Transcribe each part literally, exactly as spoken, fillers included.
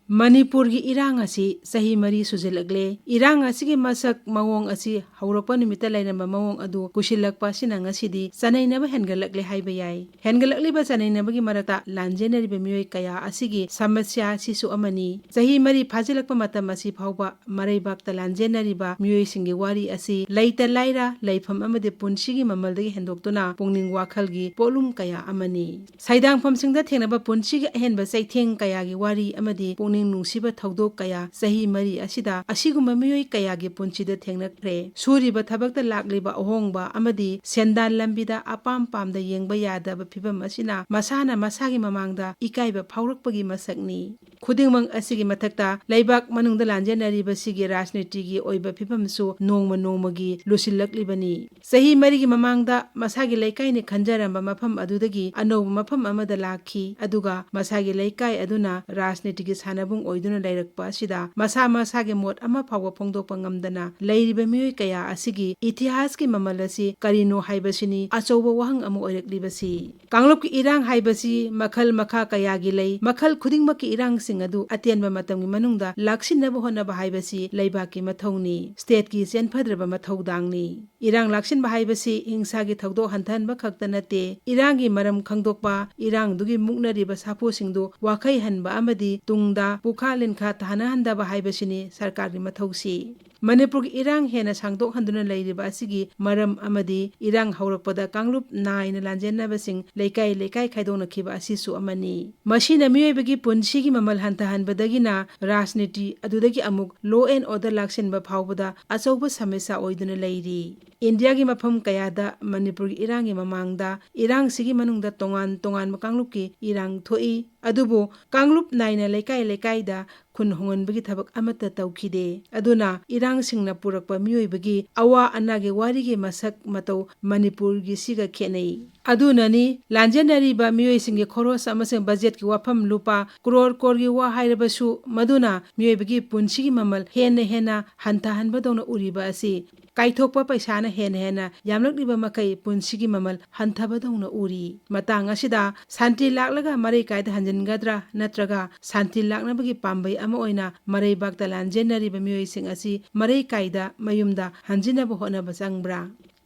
ꯃꯅꯤꯄꯨꯔꯒꯤ ꯏꯔꯥꯡ ꯑꯁꯤ ꯆꯍꯤ ꯃꯔꯤ ꯁꯨꯖꯤꯜꯂꯛꯂꯦ꯫ ꯏꯔꯥꯡ ꯑꯁꯤꯒꯤ ꯃꯁꯛ ꯃꯑꯣꯡ ꯑꯁꯤ ꯍꯧꯔꯛꯄ ꯅꯨꯃꯤꯠꯇ ꯂꯩꯔꯝꯕ ꯃꯑꯣꯡ ꯑꯗꯨ ꯀꯨꯁꯤꯜꯂꯛꯄ ꯑꯁꯤꯅ ꯉꯁꯤꯗꯤ ꯆꯅꯩꯅꯕ ꯍꯦꯟꯒꯠꯂꯛꯂꯦ ꯍꯥꯏꯕ ꯌꯥꯏ꯫ ꯍꯦꯟꯒꯠꯂꯛꯂꯤꯕ ꯆꯅꯩꯅꯕꯒꯤ ꯃꯔꯛꯇ ꯂꯥꯟꯖꯦꯟꯅꯔꯤꯕ ꯃꯤꯑꯣꯏ ꯀꯌꯥ ꯑꯁꯤꯒꯤ ꯁꯃꯁ꯭ꯌꯥ ꯑꯁꯤꯁꯨ ꯑꯃꯅꯤ꯫ ꯆꯍꯤ ꯃꯔꯤ ꯐꯥꯖꯤꯜꯂꯛꯄ ꯃꯇꯝ ꯑꯁꯤ ꯐꯥꯎꯕ ꯃꯔꯩꯕꯥꯛꯇ ꯂꯥꯟꯖꯦꯟꯅꯔꯤꯕ ꯃꯤꯑꯣꯏꯁꯤꯡꯒꯤ ꯋꯥꯔꯤ ꯑꯁꯤ ꯂꯩꯇ ꯂꯥꯏꯔ, ꯂꯩꯐꯝ ꯑꯃꯗꯤ ꯄꯨꯟꯁꯤꯒꯤ ꯃꯃꯜꯗꯒꯤ ꯍꯦꯟꯗꯣꯛꯇꯨꯅ ꯄꯨꯛꯅꯤꯡ ꯋꯥꯈꯜꯒꯤ ꯄꯣꯠꯂꯨꯝ ꯀꯌꯥ ꯑꯃꯅꯤ꯫ ꯁꯩꯗꯥꯡꯐꯝꯁꯤꯡꯗ ꯊꯦꯡꯅꯕ ꯄꯨꯟꯁꯤꯒꯤ ꯑꯍꯦꯟꯕ ꯆꯩꯊꯦꯡ ꯀꯌꯥꯒꯤ ꯋꯥꯔꯤ ꯑꯃꯗꯤ ꯄꯨꯛꯅꯤꯡ ꯅꯨꯡꯁꯤꯕ ꯊꯧꯗꯣꯛ ꯀꯌꯥ ꯆꯍꯤ ꯃꯔꯤ ꯑꯁꯤꯗ ꯑꯁꯤꯒꯨꯝꯕ ꯃꯤꯑꯣꯏ ꯀꯌꯥꯒꯤ ꯄꯨꯟꯁꯤꯗ ꯊꯦꯡꯅꯈ꯭ꯔꯦ꯫ ꯁꯨꯔꯤꯕ ꯊꯕꯛꯇ ꯂꯥꯛꯂꯤꯕ ꯑꯍꯣꯡꯕ ꯑꯃꯗꯤ ꯁꯦꯟꯗꯥꯟ ꯂꯝꯕꯤꯗ ꯑꯄꯥꯝ ꯄꯥꯝꯗ ꯌꯦꯡꯕ ꯌꯥꯗꯕ ꯐꯤꯚꯝ ꯑꯁꯤꯅ ꯃꯁꯥꯅ ꯃꯁꯥꯒꯤ ꯃꯃꯥꯡꯗ ꯏꯀꯥꯏꯕ ꯐꯥꯎꯔꯛꯄꯒꯤ ꯃꯁꯛꯅꯤ꯫ ꯈꯨꯗꯤꯡꯃꯛ ꯑꯁꯤꯒꯤ ꯃꯊꯛꯇ ꯂꯩꯕꯥꯛ ꯃꯅꯨꯡꯗ ꯂꯥꯟꯖꯦꯟꯅꯔꯤꯕꯁꯤꯒꯤ ꯔꯥꯖꯅꯤꯇꯤꯒꯤ ꯑꯣꯏꯕ ꯐꯤꯕꯝꯁꯨ ꯅꯣꯡꯃ ꯅꯣꯡꯃꯒꯤ ꯂꯨꯁꯤꯜꯂꯛꯂꯤꯕꯅꯤ꯫ ꯆꯍꯤ ꯃꯔꯤꯒꯤ ꯃꯃꯥꯡꯗ ꯃꯁꯥꯒꯤ ꯂꯩꯀꯥꯏꯅꯤ ꯈꯟꯖꯔꯝꯕ ꯃꯐꯝ ꯑꯗꯨꯗꯒꯤ ꯑꯅꯧꯕ ꯃꯐꯝ ꯑꯃꯗ ꯂꯥꯛꯈꯤ, ꯑꯗꯨꯒ ꯃꯁꯥꯒꯤ ꯂꯩꯀꯥꯏ ꯑꯗꯨꯅ ꯔꯥꯖꯅꯤꯇꯤꯒꯤ ꯁꯥꯟꯅꯕꯨꯡ ꯑꯣꯏꯗꯨꯅ ꯂꯩꯔꯛꯄ ꯑꯁꯤꯗ ꯃꯁꯥ ꯃꯁꯥꯒꯤ ꯃꯣꯠ ꯑꯃ ꯐꯥꯎꯕ ꯐꯣꯡꯗꯣꯛꯄ ꯉꯝꯗꯅ ꯂꯩꯔꯤꯕ ꯃꯤꯑꯣꯏ ꯀꯌꯥ ꯑꯁꯤꯒꯤ ꯏꯇꯤꯍꯥꯁꯀꯤ ꯃꯃꯜ ꯑꯁꯤ ꯀꯔꯤꯅꯣ ꯍꯥꯏꯕꯁꯤꯅꯤ ꯑꯆꯧꯕ ꯋꯥꯍꯪ ꯑꯃ ꯑꯣꯏꯔꯛꯂꯤꯕꯁꯤ꯫ ꯀꯥꯡꯂꯨꯞꯀꯤ ꯏꯔꯥꯡ ꯍꯥꯏꯕꯁꯤ ꯃꯈꯜ ꯃꯈꯥ ꯀꯌꯥꯒꯤ ꯂꯩ꯫ ꯃꯈꯜ ꯈꯨꯗꯤꯡꯃꯛꯀꯤ ꯏꯔꯥꯡꯁꯤꯡ ꯑꯗꯨ ꯑꯇꯦꯟꯕ ꯃꯇꯝꯒꯤ ꯃꯅꯨꯡꯗ ꯂꯥꯛꯁꯤꯟꯅꯕ ꯍꯣꯠꯅꯕ ꯍꯥꯏꯕꯁꯤ ꯂꯩꯕꯥꯛꯀꯤ ꯃꯊꯧꯅꯤ, ꯁ꯭ꯇꯦꯠꯀꯤ ꯆꯦꯟꯐꯗ꯭ꯔꯕ ꯃꯊꯧꯗꯥꯡꯅꯤ꯫ ꯏꯔꯥꯡ ꯂꯥꯛꯁꯤꯟꯕ ꯍꯥꯏꯕꯁꯤ ꯍꯤꯡꯁꯥꯒꯤ ꯊꯧꯗꯣꯛ ꯍꯟꯊꯍꯟꯕ ꯈꯛꯇ ꯅꯠꯇꯦ, ꯏꯔꯥꯡꯒꯤ ꯃꯔꯝ ꯈꯪꯗꯣꯛꯄ, ꯏꯔꯥꯡꯗꯨꯒꯤ ꯃꯨꯛꯅꯔꯤꯕ ꯁꯥꯐꯨꯁꯤꯡꯗꯨ ꯋꯥꯈꯩ ꯍꯟꯕ ꯑꯃꯗꯤ ꯇꯨꯡꯗ ꯄꯨꯈꯥ ꯂꯤꯟꯈꯥ ꯇꯥꯍꯟꯍꯟꯗꯕ ꯍꯥꯏꯕꯁꯤꯅꯤ ꯁꯔꯀꯥꯔꯒꯤ ꯃꯊꯧꯁꯤ꯫ ꯃꯅꯤꯄꯨꯔꯒꯤ ꯏꯔꯥꯡ ꯍꯦꯟꯅ ꯁꯥꯡꯗꯣꯛꯍꯟꯗꯨꯅ ꯂꯩꯔꯤꯕ ꯑꯁꯤꯒꯤ ꯃꯔꯝ ꯑꯃꯗꯤ ꯏꯔꯥꯡ ꯍꯧꯔꯛꯄꯗ ꯀꯥꯡꯂꯨꯞ ꯅꯥꯏꯅ ꯂꯥꯟꯖꯦꯟꯅꯕꯁꯤꯡ ꯂꯩꯀꯥꯏ ꯂꯩꯀꯥꯏ ꯈꯥꯏꯗꯣꯛꯅꯈꯤꯕ ꯑꯁꯤꯁꯨ ꯑꯃꯅꯤ꯫ ꯃꯁꯤꯅ ꯃꯤꯑꯣꯏꯕꯒꯤ ꯄꯨꯟꯁꯤꯒꯤ ꯃꯃꯜ ꯍꯟꯊꯍꯟꯕꯗꯒꯤꯅ ꯔꯥꯖꯅꯤꯇꯤ, ꯑꯗꯨꯗꯒꯤ ꯑꯃꯨꯛ law and order ꯂꯥꯛꯁꯤꯟꯕ ꯐꯥꯎꯕꯗ ꯑꯆꯧꯕ ꯁꯃꯁ꯭ꯌꯥ ꯑꯣꯏꯗꯨꯅ ꯂꯩꯔꯤ꯫ ꯏꯟꯗꯤꯌꯥꯒꯤ ꯃꯐꯝ ꯀꯌꯥꯗ ꯃꯅꯤꯄꯨꯔꯒꯤ ꯏꯔꯥꯡꯒꯤ ꯃꯃꯥꯡꯗ ꯏꯔꯥꯡꯁꯤꯒꯤ ꯃꯅꯨꯡꯗ ꯇꯣꯉꯥꯟ ꯇꯣꯉꯥꯟꯕ ꯀꯥꯡꯂꯨꯞꯀꯤ ꯏꯔꯥꯡ ꯊꯣꯛꯏ꯫ ꯑꯗꯨꯕꯨ ꯀꯥꯡꯂꯨꯞ ꯅꯥꯏꯅ ꯂꯩꯀꯥꯏ ꯂꯩꯀꯥꯏꯗ ꯈꯨꯟ ꯍꯣꯡꯍꯟꯕꯒꯤ ꯊꯕꯛ ꯑꯃꯠꯇ ꯇꯧꯈꯤꯗꯦ꯫ ꯑꯗꯨꯅ ꯏꯔꯥꯡꯁꯤꯡꯅ ꯄꯨꯔꯛꯄ ꯃꯤꯑꯣꯏꯕꯒꯤ ꯑꯋꯥ ꯑꯅꯥꯒꯤ ꯋꯥꯔꯤꯒꯤ ꯃꯁꯛ ꯃꯇꯧ ꯃꯅꯤꯄꯨꯔꯒꯤꯁꯤꯒ ꯈꯦꯠꯅꯩ꯫ ꯑꯗꯨꯅꯅꯤ ꯂꯥꯟꯖꯦꯟꯅꯔꯤꯕ ꯃꯤꯑꯣꯏꯁꯤꯡꯒꯤ ꯈꯣꯔꯣꯁ ꯑꯃꯁꯨꯡ ꯕꯖꯦꯠꯀꯤ ꯋꯥꯐꯝ ꯂꯨꯄꯥ ꯀ꯭ꯔꯣꯔ ꯀ꯭ꯔꯣꯔꯒꯤ ꯋꯥ ꯍꯥꯏꯔꯕꯁꯨ ꯃꯗꯨꯅ ꯃꯤꯑꯣꯏꯕꯒꯤ ꯄꯨꯟꯁꯤꯒꯤ ꯃꯃꯜ ꯍꯦꯟꯅ ꯍꯦꯟꯅ ꯍꯟꯊꯍꯟꯕꯗꯧꯅ ꯎꯔꯤꯕ ꯑꯁꯤ ꯀꯥꯏꯊꯣꯛꯄ ꯄꯩꯁꯥꯅ ꯍꯦꯟꯅ ꯍꯦꯟꯅ ꯌꯥꯝꯂꯛꯂꯤꯕ ꯃꯈꯩ ꯄꯨꯟꯁꯤꯒꯤ ꯃꯃꯜ ꯍꯟꯊꯕꯗꯧꯅ ꯎꯔꯤ꯫ ꯃꯇꯥꯡ ꯑꯁꯤꯗ ꯁꯥꯟꯇꯤ ꯂꯥꯛꯂꯒ ꯃꯔꯩ ꯀꯥꯏꯗ ꯍꯟꯖꯤꯟꯒꯗ꯭ꯔꯥ ꯅꯠꯇ꯭ꯔꯒ ꯁꯥꯟꯇꯤ ꯂꯥꯛꯅꯕꯒꯤ ꯄꯥꯝꯕꯩ ꯑꯃ ꯑꯣꯏꯅ ꯃꯔꯩꯕꯥꯛꯇ ꯂꯥꯟꯖꯦꯟꯅꯔꯤꯕ ꯃꯤꯑꯣꯏꯁꯤꯡ ꯑꯁꯤ ꯃꯔꯩ ꯀꯥꯏꯗ ꯃꯌꯨꯝꯗ ꯍꯟꯖꯤꯟꯅꯕ ꯍꯣꯠꯅꯕ ꯆꯪꯕ꯭ꯔꯥ?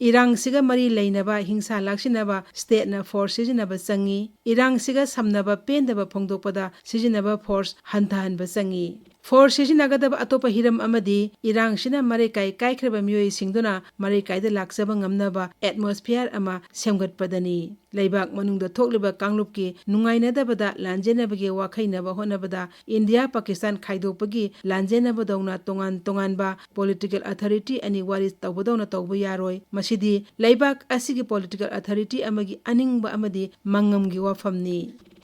ꯏꯔꯥꯡꯁꯤꯒ ꯃꯔꯤ ꯂꯩꯅꯕ ꯍꯤꯡꯁꯥ ꯂꯥꯛꯁꯤꯟꯅꯕ ꯁ꯭ꯇꯦꯠꯅ ꯐꯣꯔꯁ ꯁꯤꯖꯤꯟꯅꯕ ꯆꯪꯉꯤ꯫ ꯏꯔꯥꯡꯁꯤꯒ ꯁꯝꯅꯕ ꯄꯦꯟꯗꯕ ꯐꯣꯡꯗꯣꯛꯄꯗ ꯁꯤꯖꯤꯟꯅꯕ ꯐꯣꯔꯁ ꯍꯟꯊꯍꯟꯕ ꯆꯪꯉꯤ꯫ ꯐꯣꯔꯁ ꯁꯤꯖꯤꯟꯅꯒꯗꯕ ꯑꯇꯣꯞꯄ ꯍꯤꯔꯝ ꯑꯃꯗꯤ ꯏꯔꯥꯡꯁꯤꯅ ꯃꯔꯩ ꯀꯥꯏ ꯀꯥꯏꯈ꯭ꯔꯕ ꯃꯤꯑꯣꯏꯁꯤꯡꯗꯨꯅ ꯃꯔꯩ ꯀꯥꯏꯗ ꯂꯥꯛꯆꯕ ꯉꯝꯅꯕ ꯑꯦꯠꯃꯣꯁꯐꯤꯌꯔ ꯑꯃ ꯁꯦꯝꯒꯠꯄꯗꯅꯤ꯫ ꯂꯩꯕꯥꯛ ꯃꯅꯨꯡꯗ ꯊꯣꯛꯂꯤꯕ ꯀꯥꯡꯂꯨꯞꯀꯤ ꯅꯨꯡꯉꯥꯏꯅꯗꯕꯗ ꯂꯥꯟꯖꯦꯟꯅꯕꯒꯤ ꯋꯥꯈꯩꯅꯕ ꯍꯣꯠꯅꯕꯗ ꯏꯟꯗꯤꯌꯥ ꯄꯥꯀꯤꯁꯇꯥꯟ ꯈꯥꯏꯗꯣꯛꯄꯒꯤ ꯂꯥꯟꯖꯦꯟꯅꯕꯗꯧꯅ ꯇꯣꯉꯥꯟ ꯇꯣꯉꯥꯟꯕ ꯄꯣꯂꯤꯇꯤꯀꯦꯜ ꯑꯊꯣꯔꯤꯇꯤ ꯑꯅꯤ ꯋꯥꯔꯤ ꯇꯧꯕꯗꯧꯅ ꯇꯧꯕ ꯌꯥꯔꯣꯏ꯫ ꯃꯁꯤꯗꯤ ꯂꯩꯕꯥꯛ ꯑꯁꯤꯒꯤ ꯄꯣꯂꯤꯇꯤꯀꯦꯜ ꯑꯊꯣꯔꯤꯇꯤ ꯑꯃꯒꯤ ꯑꯅꯤꯡꯕ ꯑꯃꯗꯤ ꯃꯉꯝꯒꯤ ꯋꯥꯐꯝꯅꯤ꯫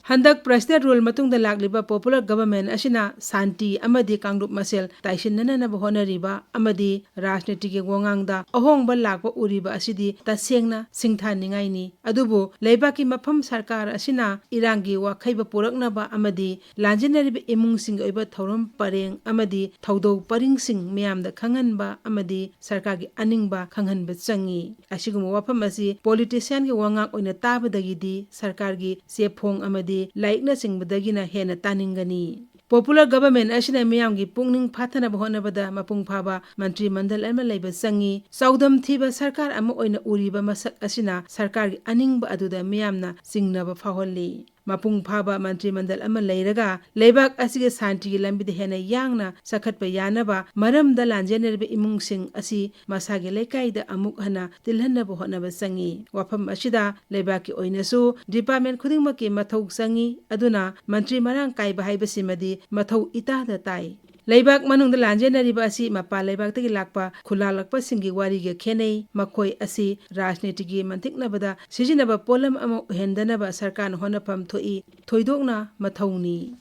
ꯍꯟꯗꯛ ꯄ꯭ꯔꯁꯤꯗꯦꯟ ꯔꯨꯜ ꯃꯇꯨꯡꯗ ꯂꯥꯛꯂꯤꯕ ꯄꯣꯄꯨꯂꯔ ꯒꯚꯔꯟꯃꯦꯟ ꯑꯁꯤꯅ ꯁꯥꯟꯇꯤ ꯑꯃꯗꯤ ꯀꯥꯡꯂꯨꯞ ꯃꯁꯦꯜ ꯇꯥꯏꯁꯤꯟꯅꯅꯕ ꯍꯣꯠꯅꯔꯤꯕ ꯑꯃꯗꯤ ꯔꯥꯖꯅꯤꯇꯤꯒꯤ ꯋꯥꯉꯥꯡꯗ ꯑꯍꯣꯡꯕ ꯂꯥꯛꯄ ꯎꯔꯤꯕ ꯑꯁꯤꯗꯤ ꯇꯁꯦꯡꯅ ꯁꯤꯡꯊꯥꯅꯤꯡꯉꯥꯏꯅꯤ꯫ ꯑꯗꯨꯕꯨ ꯂꯩꯕꯥꯛꯀꯤ ꯃꯐꯝ ꯁꯔꯀꯥꯔ ꯑꯁꯤꯅ ꯏꯔꯥꯡꯒꯤ ꯋꯥꯈꯩꯕ ꯄꯨꯔꯛꯅꯕ ꯑꯃꯗꯤ ꯂꯥꯟꯖꯦꯟꯅꯔꯤꯕ ꯏꯃꯨꯡꯁꯤꯡꯒꯤ ꯑꯣꯏꯕ ꯊꯧꯔꯝ ꯄꯔꯦꯡ ꯑꯃꯗꯤ ꯊꯧꯗꯧ ꯄꯔꯤꯡꯁꯤꯡ ꯃꯤꯌꯥꯝꯗ ꯈꯪꯍꯟꯕ ꯑꯃꯗꯤ ꯁꯔꯀꯥꯔꯒꯤ ꯑꯅꯤꯡꯕ ꯈꯪꯍꯟꯕ ꯆꯪꯉꯤ꯫ ꯑꯁꯤꯒꯨꯝꯕ ꯋꯥꯐꯝ ꯑꯁꯤ ꯄꯣꯂꯤꯇꯤꯁꯤꯌꯥꯟꯒꯤ ꯋꯥꯉꯥꯡ ꯑꯣꯏꯅ ꯇꯥꯕꯗꯒꯤꯗꯤ ꯁꯔꯀꯥꯔꯒꯤ ꯆꯦꯐꯣꯡ ꯑꯃꯗꯤ ꯂꯥꯏꯔꯤꯛꯅꯆꯤꯡꯕꯗꯒꯤꯅ ꯍꯦꯟꯅ ꯇꯥꯅꯤꯡꯒꯅꯤ꯫ ꯄꯣꯄꯨꯂꯔ ꯒꯚꯔꯟꯃꯦꯟ ꯑꯁꯤꯅ ꯃꯤꯌꯥꯝꯒꯤ ꯄꯨꯛꯅꯤꯡ ꯐꯥꯊꯅꯕ ꯍꯣꯠꯅꯕꯗ ꯃꯄꯨꯡ ꯐꯥꯕ ꯃꯟꯇ꯭ꯔꯤ ꯃꯟꯗꯜ ꯑꯃ ꯂꯩꯕ ꯆꯪꯉꯤ꯫ ꯆꯥꯎꯗꯝ ꯊꯤꯕ ꯁꯔꯀꯥꯔ ꯑꯃ ꯑꯣꯏꯅ ꯎꯔꯤꯕ ꯃꯁꯛ ꯑꯁꯤꯅ ꯁꯔꯀꯥꯔꯒꯤ ꯑꯅꯤꯡꯕ ꯑꯗꯨꯗ ꯃꯤꯌꯥꯝꯅ ꯆꯤꯡꯅꯕ ꯐꯥꯎꯍꯜꯂꯤ꯫ ꯃꯄꯨꯡ ꯐꯥꯕ ꯃꯟꯇ꯭ꯔꯤ ꯃꯟꯗꯜ ꯑꯃ ꯂꯩꯔꯒ ꯂꯩꯕꯥꯛ ꯑꯁꯤꯒꯤ ꯁꯥꯟꯇꯤꯒꯤ ꯂꯝꯕꯤꯗ ꯍꯦꯟꯅ ꯌꯥꯡꯅ ꯆꯈꯠꯄ ꯌꯥꯅꯕ ꯃꯔꯝꯗ ꯂꯥꯟꯖꯦꯟꯅꯔꯤꯕ ꯏꯃꯨꯡꯁꯤꯡ ꯑꯁꯤ ꯃꯁꯥꯒꯤ ꯂꯩꯀꯥꯏꯗ ꯑꯃꯨꯛ ꯍꯟꯅ ꯇꯤꯜꯍꯟꯅꯕ ꯍꯣꯠꯅꯕ ꯆꯪꯉꯤ꯫ ꯋꯥꯐꯝ ꯑꯁꯤꯗ ꯂꯩꯕꯥꯛꯀꯤ ꯑꯣꯏꯅꯁꯨ ꯗꯤꯄꯥꯔꯠꯃꯦꯟ ꯈꯨꯗꯤꯡꯃꯛꯀꯤ ꯃꯊꯧ ꯆꯪꯉꯤ꯫ ꯑꯗꯨꯅ ꯃꯟꯇ꯭ꯔꯤ ꯃꯔꯥꯡ ꯀꯥꯏꯕ ꯍꯥꯏꯕꯁꯤꯃꯗꯤ ꯃꯊꯧ ꯏꯇꯥꯗ ꯇꯥꯏ꯫ ꯂꯩꯕꯥꯛ ꯃꯅꯨꯡꯗ ꯂꯥꯟꯖꯦꯟꯅꯔꯤꯕ ꯑꯁꯤ ꯃꯄꯥꯟ ꯂꯩꯕꯥꯛꯇꯒꯤ ꯂꯥꯛꯄ ꯈꯨꯂꯥꯛꯂꯛꯄꯁꯤꯡꯒꯤ ꯋꯥꯔꯤꯒ ꯈꯦꯠꯅꯩ꯫ ꯃꯈꯣꯏ ꯑꯁꯤ ꯔꯥꯖꯅꯤꯇꯤꯒꯤ ꯃꯟꯇꯤꯛꯅꯕꯗ ꯁꯤꯖꯤꯟꯅꯕ ꯄꯣꯠꯂꯝ ꯑꯃ ꯑꯣꯏꯍꯟꯗꯅꯕ ꯁꯔꯀꯥꯔꯅ ꯍꯣꯠꯅꯐꯝ ꯊꯣꯛꯏ꯫ ꯊꯣꯏꯗꯣꯛꯅ ꯃꯊꯧꯅꯤ꯫